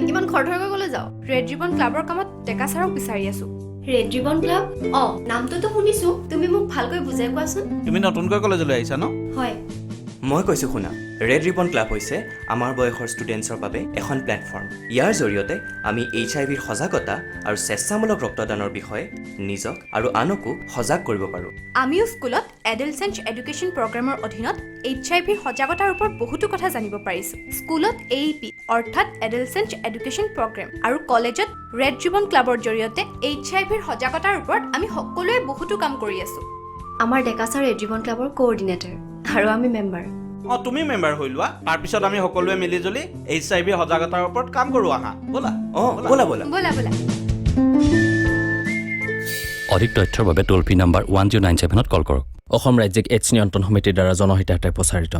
ইমান খৰধৰকৈ ক'লৈ যাওঁ? ৰেড ৰিবন ক্লাবৰ কামত ডেকা ছাৰক বিচাৰি আছো। Red ribbon club? অঁ, নামটোতো শুনিছোঁ। তুমি মোক ভালকৈ বুজাই কোৱাচোন। তুমি নতুনকৈ কলেজলৈ আহিছা ন? হয়। মই কৈছোঁ শুনা, ৰেড ৰিবন ক্লাব হৈছে আমাৰ বয়সৰ ষ্টুডেণ্টছৰ বাবে এখন প্লেটফৰ্ম। ইয়াৰ জৰিয়তে আমি এইচআইভিৰ সজাগতা আৰু স্বেচ্ছামূলক ৰক্তদানৰ বিষয়ে নিজক আৰু আনকো সজাগ কৰিব পাৰোঁ। আমিও স্কুলত এডলচেণ্ট এডুকেশ্যন প্ৰগ্ৰেমৰ অধীনত এইচআইভিৰ সজাগতাৰ ওপৰত বহুতো কথা জানিব পাৰিছোঁ। স্কুলত এইপি অৰ্থাৎ এডলচেণ্ট এডুকেশ্যন প্ৰগ্ৰেম আৰু কলেজত ৰেড ৰিবন ক্লাবৰ জৰিয়তে এইচআইভিৰ সজাগতাৰ ওপৰত আমি সকলোৱে বহুতো কাম কৰি আছোঁ। আমাৰ ডেকা ছাৰ ৰেড ৰিবন ক্লাবৰ কোঅৰ্ডিনেটৰ আৰু আমি মেম্বাৰ। অঁ, তুমি মেম্বাৰ হৈ লোৱা, তাৰপিছত আমি সকলোৱে মিলিজুলি এইচআইভি সজাগতাৰ ওপৰত কাম কৰোঁ আহা। ব'লা। অঁ, ব'লা ব'লা। ব'লা ব'লা। অধিক তথ্যৰ বাবে টোল ফ্ৰী নাম্বাৰ 1097ত কল কৰক। অসম ৰাজ্যিক এইডছ নিয়ন্ত্ৰণ সমিতিৰ দ্বাৰা জনহিতাৰ্থে প্ৰচাৰিত।